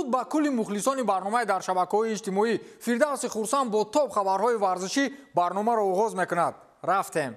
Дуруд ба кулли мухлисони барномаи дар шабакаҳои иҷтимоӣ. Фирдавси Хурсанд бо топ хабарҳои варзишӣ барномаро оғоз мекунад. Рафтем.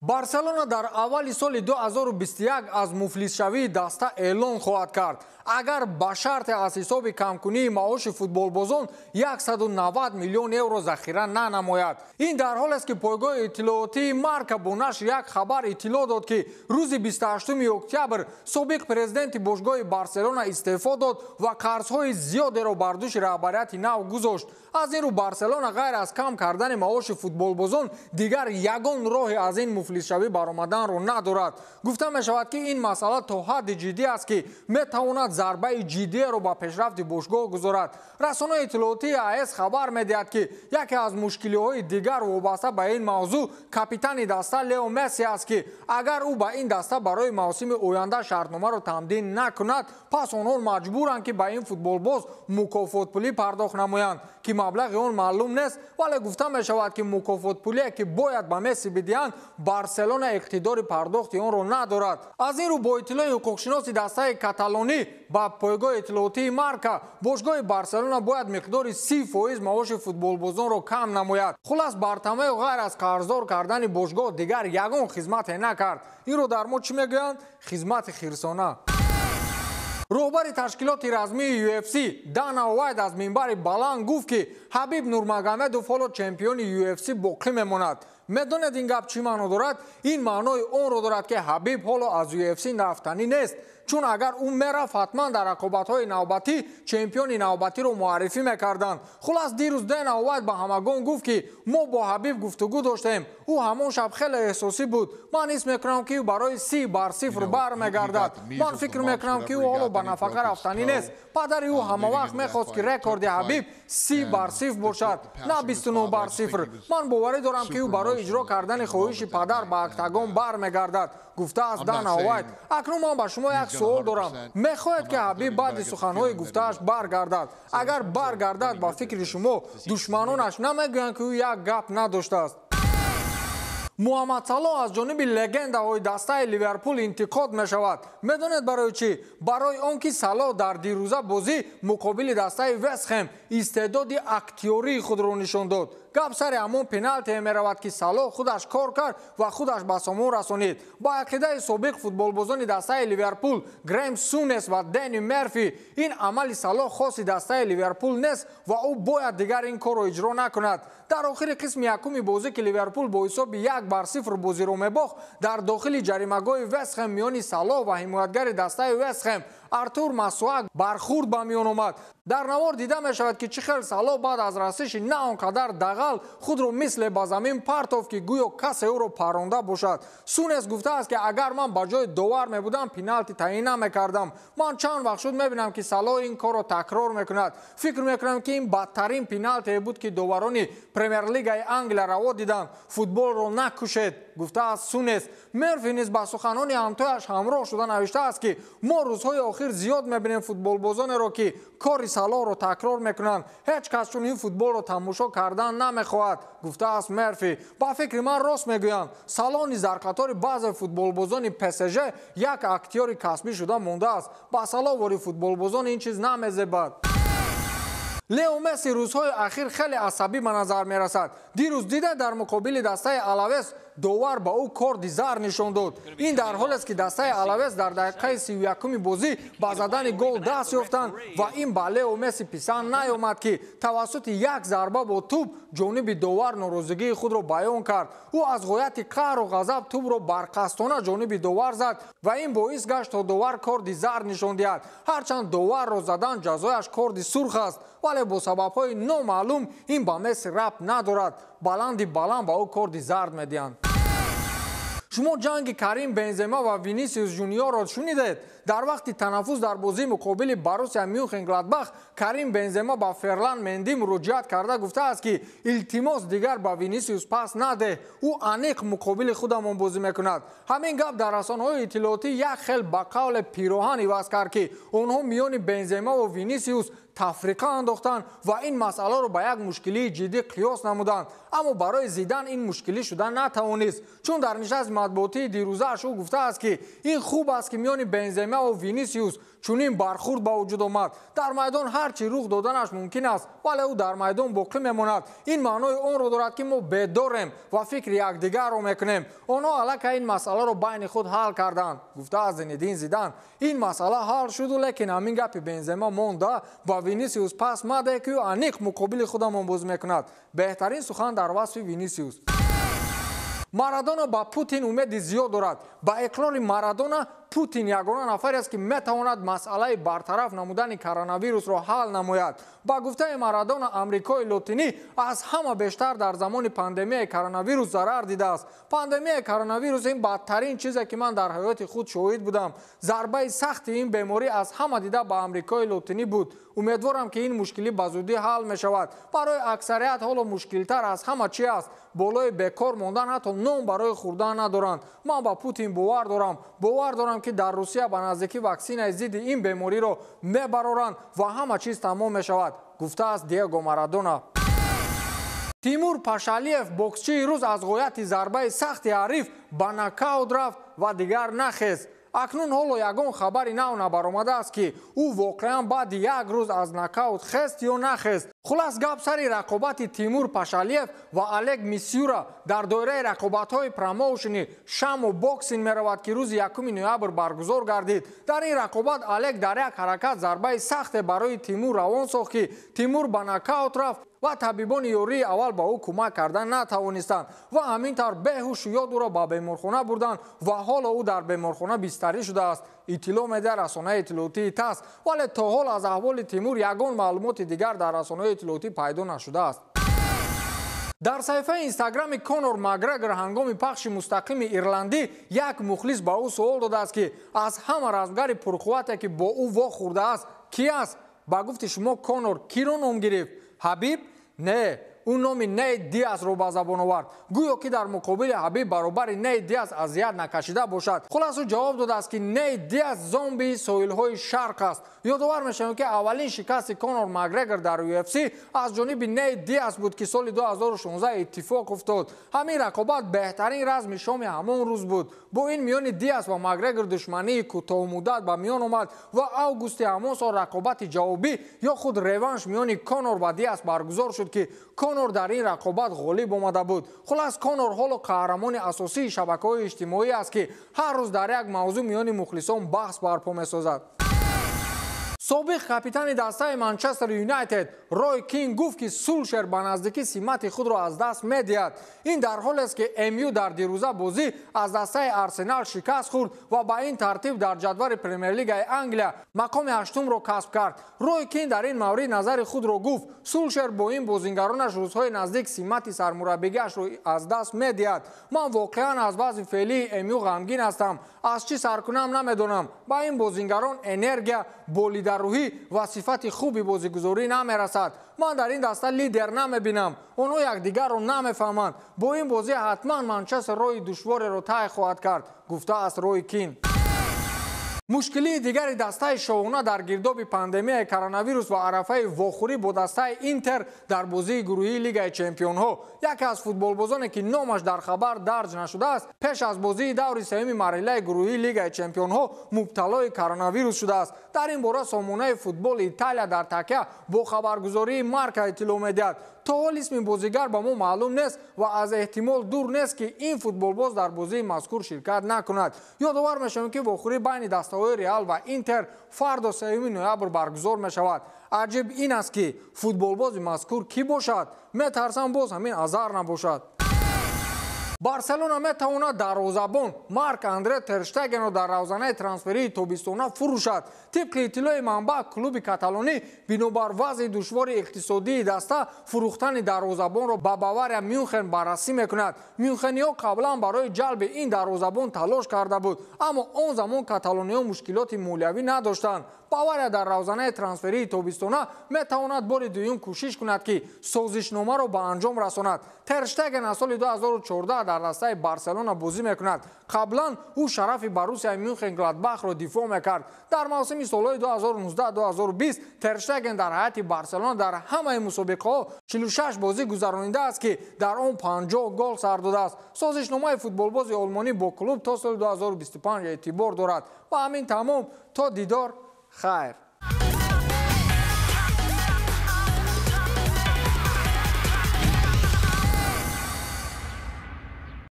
Барселона дар аввали соли 2021 аз муфлисшавии даста эълон хоҳад кард. Агар ба шарте аз ҳисоби камкунии маоши футболбозон 190 миллион евро захира нанамояд. Ин дар ҳолест, ки пойгоҳи иттилоотии Марка бо нашри як хабар иттилоъ дод, ки рӯзи 28 октябр собиқ президенти бошгоҳи Барселона истеъфо дод ва қарзҳои зиёдеро бар дӯши раҳбарияти нав гузошт. Аз ин рӯ Барселона ғайр аз кам кардани маоши футболбозон дигар ягон роҳе аз ин муфлисшавӣ баромаданро надорад. Гуфта мешавад, ки ин масъала то ҳадди ҷиддӣ аст, ки метавонад зарбаи ҷиддиеро ба пешрафти бошгоҳ гузорад. Расонаи иттилоотии АС хабар медиҳад, ки яке аз мушкилиҳои дигар вобаста ба ин мавзӯъ капитани даста Лео Месси аст, ки агар ӯ ба ин даста барои мавсими оянда шартномаро тамдид накунад, пас онҳо маҷбуранд, ки ба ин футболбоз мукофотпулӣ пардохт намоянд, ки маблағи он маълум нест, вале гуфта мешавад, ки мукофотпулие, ки бояд ба Месси бидиҳанд, Барселона иқтидори пардохти онро надорад. Аз ин рӯ бо иттилои ҳуқуқшиноси дастаи каталонӣ ба пойгоҳи иттилоотии Марка, бошгоҳи Барселона бояд миқдори 30% маоши футболбозонро кам намояд. Хулас, Бартомео ғайр аз қарздор кардани бошгоҳ дигар ягон хизмате накард. Инро дар мо чӣ мегӯянд? Хизмати хирсона. Роҳбари ташкилоти размии UFC Дана Уайт аз минбари баланд гуфт, ки Ҳабиб Нурмагомедов ҳоло чемпиони UFC боқӣ мемонад. Медонед, ин гап чӣ маъно дорад? Ин маънои онро дорад, ки Ҳабиб ҳоло аз UFC рафтанӣ нест, чун агар ӯ мерафт, ҳатман дар рақобатҳои навбатӣ чемпиони навбатиро муаррифӣ мекарданд. Хулас, дирӯз Дэна Уайт ба ҳамагон гуфт, ки мо бо Ҳабиб гуфтугӯ доштем. Ӯ ҳамон шаб хеле эҳсосӣ буд. Ман ҳис мекунам, ки ӯ барои 30-0 бармегардад. Ман фикр мекунам, ки ӯ ҳоло ба нафақа рафтанӣ нест. Падари ӯ ҳамавақт мехост, ки рекорди Ҳабиб 30-0 бошад, на 29-0. Ман боварӣ дорам, ки ӯ барои иҷро кардани хоҳиши падар ба октагон бармегардад, гуфтааст Дана Уайт. Акнун ман ба шумо як суол дорам. Мехоҳед, ки Ҳабиб баъди суханҳои гуфтааш баргардад? Агар баргардад, ба фикри шумо, душманонаш намегӯянд, ки ӯ як гап надоштааст? Муҳаммад Салоҳ аз ҷониби легендаҳои дастаи Ливерпул интиқод мешавад. Медонед барои чӣ? Барои он ки Салоҳ дар дирӯза бозӣ муқобили дастаи Вестхэм истеъдоди актёрии худро нишон дод. Гап сари ҳамон пеналте меравад, ки Салоҳ худаш кор кард ва худаш ба сомон расонид. Ба ақидаи собиқ футболбозони дастаи Ливерпул Грэм Сунес ва Дэнни Мерфи, ин амали Салоҳ хоси дастаи Ливерпул нест ва ӯ бояд дигар ин корро иҷро накунад. Дар охири қисми якуми бозӣ, ки Ливерпул бо ҳисоби 1-0 бозиро мебохт, дар дохили ҷаримагоҳи Вестхэм миёни Салоҳ ва ҳимоятгари дастаи Вестхэм Артур Масуак бархурд ба миён омад. Дар навор дида мешавад, ки чӣ хел Салоҳ баъд аз расиши на он қадар дағал худро мисле ба замин партофт, ки гӯё касе ӯро паронда бошад. Сунес гуфтааст, ки агар ман ба ҷои довар мебудам, пеналти таъин намекардам. Ман чанд вақт шуд мебинам, ки Салоҳ ин корро такрор мекунад. Фикр мекунам, ки ин бадтарин пеналтие буд, ки доварони Премер-лигаи Англия раво диданд. Футболро накушед, гуфтааст Сунес. Мерфи низ ба суханони ҳамтояш ҳамроҳ шуда навиштааст, ки мо рӯзҳои охир зиёд мебинем футболбозонеро, ки кори Салоҳро такрор мекунанд. Ҳеҷ кас чун ин футболро тамошо кардан намехоҳад, гуфтааст Мерфи. Ба фикри ман, рост мегӯянд. Салоҳ низ дар қатори баъзе футболбозони ПСЖ як актёри касбӣ шуда мондааст. Ба Салоҳ вори футболбозон ин чиз намезебад. Лео Месси рӯзҳои ахир хеле асабӣ ба назар мерасад. Дирӯз дида, дар муқобили дастаи Алавес довар ба ӯ корди зар нишон дод. Ин дар ҳолест, ки дастаи Алавес дар дақиқаи 31-уми бозӣ ба задани гол даст ёфтанд ва ин ба Лео Месси писанд наёмад, ки тавассути як зарба бо тӯб ҷониби довар норозигии худро баён кард. Ӯ аз ғояти қаҳру ғазаб тӯбро барқасдона ҷониби довар зад ва ин боис гашт, то довар корди зар нишон диҳад. Ҳарчанд доварро задан ҷазояш корди сурх аст, вале бо сабабҳои номаълум ин ба Месси рабт надорад. Баланди баланд ба ӯ корди зард медиҳанд. Шумо ҷанги Карим Бензема ва Винисиус Жуниорро шунидед? Дар вақти танаффус дар бозии муқобили Боруссия Мюнхен Гладбах Карим Бензема ба Ферлан Менди муроҷиат карда гуфтааст, ки илтимос, дигар ба Винисиус пас надеҳ, ӯ аниқ муқобили худамон бозӣ мекунад. Ҳамин гап дар расонаҳои иттилоотӣ як хел ба қавле пироҳан иваз кард, ки онҳо миёни Бензема ва Винисиус тафриқа андохтанд ва ин масъаларо ба як мушкилии ҷиддӣ қиёс намуданд. Аммо барои Зидан ин мушкилӣ шуда натавонист, чун дар нишасти матбуотии дирӯзааш ӯ гуфтааст, ки ин хуб аст, ки миёни Бензема Бензема ва Винисиус чунин бархӯрд ба вуҷуд омад. Дар майдон ҳар чӣ рух доданаш мумкин аст, вале ӯ дар майдон боқӣ мемонад. Ин маънои онро дорад, ки мо бедорем ва фикри якдигарро мекунем. Онҳо аллакай ин масъаларо байни худ ҳал карданд, гуфтааст Зинедин Зидан. Ин масъала ҳал шуду, лекин ҳамин гапи Бензема монда ва Винисиус пас маде, ки ӯ аниқ муқобили худамон бозӣ мекунад. Беҳтарин сухан дар васфи Винисиус. Марадона ба Путин умеди зиёд дорад. Ба иқрори Марадона, Путин ягона нафаре аст, ки метавонад масъалаи бартараф намудани коронавирусро ҳал намояд. Ба гуфтаи Марадона, Амрикои Лотинӣ аз ҳама бештар дар замони пандемияи коронавирус зарар дидааст. Пандемияи коронавирус ин бадтарин чизе, ки ман дар ҳаёти худ шоҳид будам. Зарбаи сахти ин беморӣ аз ҳама дида ба Амрикои Лотинӣ буд. Умедворам, ки ин мушкилӣ ба зудӣ ҳал мешавад. Барои аксарият ҳоло мушкилтар аз ҳама чи аст? Болои бекор мондан ҳатто нон барои хӯрдан надоранд. Ман ба Путин бовар дорам. Бовар дорам, ки дар Русия ба наздикӣ ваксинаи зидди ин бемориро мебароранд ва ҳама чиз тамом мешавад, гуфтааст Диего Марадона. Тимур Пашалиев, боксчии рус, аз ғояти зарбаи сахти ҳариф ба нокаут рафт ва дигар нахест. Акнун ҳоло ягон хабари нав набаромадааст, ки ӯ воқеан баъди як рӯз аз нокаут хест ё нахест. Хулас, гап сари рақобати Тимур Пашалиев ва Олег Мисюра дар доираи рақобатҳои промоушени Шамо Боксинг меравад, ки рӯзи 1 ноябр баргузор гардид. Дар ин рақобат Олег дар як ҳаракат зарбаи сахте барои Тимур равон сохт, ки Тимур ба нокаут рафт ва табибони ёрии аввал ба ӯ кӯмак кардан натавонистанд ва ҳамин тавр беҳушу ёд ӯро ба беморхона бурданд ва ҳоло ӯ дар беморхона бистарӣ шудааст, иттилоъ медиҳад расонаи иттилоотии ТАСС. Вале то ҳол аз аҳволи Тимур ягон маълумоти дигар дар расонаҳои иттилоотӣ пайдо нашудааст. Дар саҳифаи Инстаграми Конор Макгрегор ҳангоми пахши мустақими ирландӣ як мухлис ба ӯ суол додааст, ки аз ҳама размгари пурқуввате, ки бо ӯ вохӯрдааст, кӣ аст? Ба гуфти шумо, Конор киро ном гирифт? Ҳабиб? Не, ӯ номи Нейт Диасро ба забон овард, гӯё ки дар муқобили Ҳабиб баробари Нейт Диас азият накашида бошад. Хулас, ӯ ҷавоб додааст, ки Нейт Диас зомбии соҳилҳои шарқ аст. Ёдовар мешавем, ки аввалин шикасти Конор Макгрегор дар UFC аз ҷониби Нейт Диас буд, ки соли 2016 иттифоқ уфтод. Ҳамин рақобат беҳтарин разми шоми ҳамон рӯз буд. Бо ин миёни Диас ва Макгрегор душмании кӯтоҳмуддат ба миён омад ва августи ҳамон сол рақобати ҷавобӣ ё худ реванш миёни Конор ва Диас баргузор шуд, ки Конор дар ин рақобат ғолиб омада буд. Хулас, Конор ҳоло қаҳрамони асосии шабакаҳои иҷтимоӣ аст, ки ҳар рӯз дар як мавзӯъ миёни мухлисон баҳс барпо месозад. Собиқ капитани дастаи Манчестер Юнайтед Рой Кин гуфт, ки Сулшер ба наздикӣ симати худро аз даст медиҳад. Ин дар ҳолест, ки МЮ дар дирӯза бозӣ аз дастаи Арсенал шикаст хӯрд ва ба ин тартиб дар ҷадвали Премер-лигаи Англия мақоми ҳаштумро касб кард. Рой Кин дар ин маврид назари худро гуфт: Сулшер бо ин бозингаронаш рӯзҳои наздик симати сармураббигиашро аз даст медиҳад. Ман воқеан аз вазъи феълии МЮ ғамгин ҳастам. Аз чӣ сар кунам, намедонам. Ба ин бозингарон энергия, болидарӯҳӣ ва сифати хуби бозигузорӣ намерасад. Ман дар ин даста лидер намебинам. Онҳо якдигарро намефаҳманд. Бо ин бозӣ ҳатман Манчестер роҳи душвореро тай хоҳад кард, гуфтааст Рой Кин. Мушкилии дигари дастаи шоҳона дар гирдоби пандемияи коронавирус ва арафаи вохӯрӣ бо дастаи Интер дар бозии гурӯҳии Лигаи чемпионҳо. Яке аз футболбозоне, ки номаш дар хабар дарҷ нашудааст, пеш аз бозии даври сеюми марҳилаи гурӯҳии Лигаи чемпионҳо мубталои коронавирус шудааст. Дар ин бора сомонаи Футболи Италия дар такя бо хабаргузории Марка иттилоъ медиҳад. То ҳол исми бозигар ба мо маълум нест ва аз эҳтимол дур нест, ки ин футболбоз дар бозии мазкур ширкат накунад. Ёдовар мешавем, ки вохӯрӣ байни дастаҳои Реал ва Интер фардо, 3 ноябр баргузор мешавад. Аҷиб ин аст, ки футболбози мазкур кӣ бошад? Метарсам, боз ҳамин Азар набошад. Барселона метавонад дарвозабон Марк Андре Терштегенро дар равзанаи трансферии тобистона фурӯшад. Тибқи иттилои манбаъ, клуби каталонӣ бинобар вазъи душвори иқтисодии даста фурӯхтани дарвозабонро ба Бавария Мюнхен баррасӣ мекунад. Мюнхениҳо қаблан барои ҷалби ин дарвозабон талош карда буд, аммо он замон каталониҳо мушкилоти молиявӣ надоштанд. Бавария дар равзанаи трансферии тобистона метавонад бори дуюм кӯшиш кунад, ки созишномаро ба анҷом расонад. Терштеген аз соли 2014 дар дастаи Барселона бозӣ мекунад. Қаблан ӯ шарафи Боруссияи Мюнхен Гладбахро дифоъ мекард. Дар мавсими солҳои 2019-2020 Терштеген дар ҳайати Барселона дар ҳамаи мусобиқаҳо 46 бозӣ гузаронидааст, ки дар он 50 гол сар додааст. Созишномаи футболбози олмонӣ бо клуб то соли 2025 эътибор дорад. Ва ҳамин тамом. То дидор, хайр.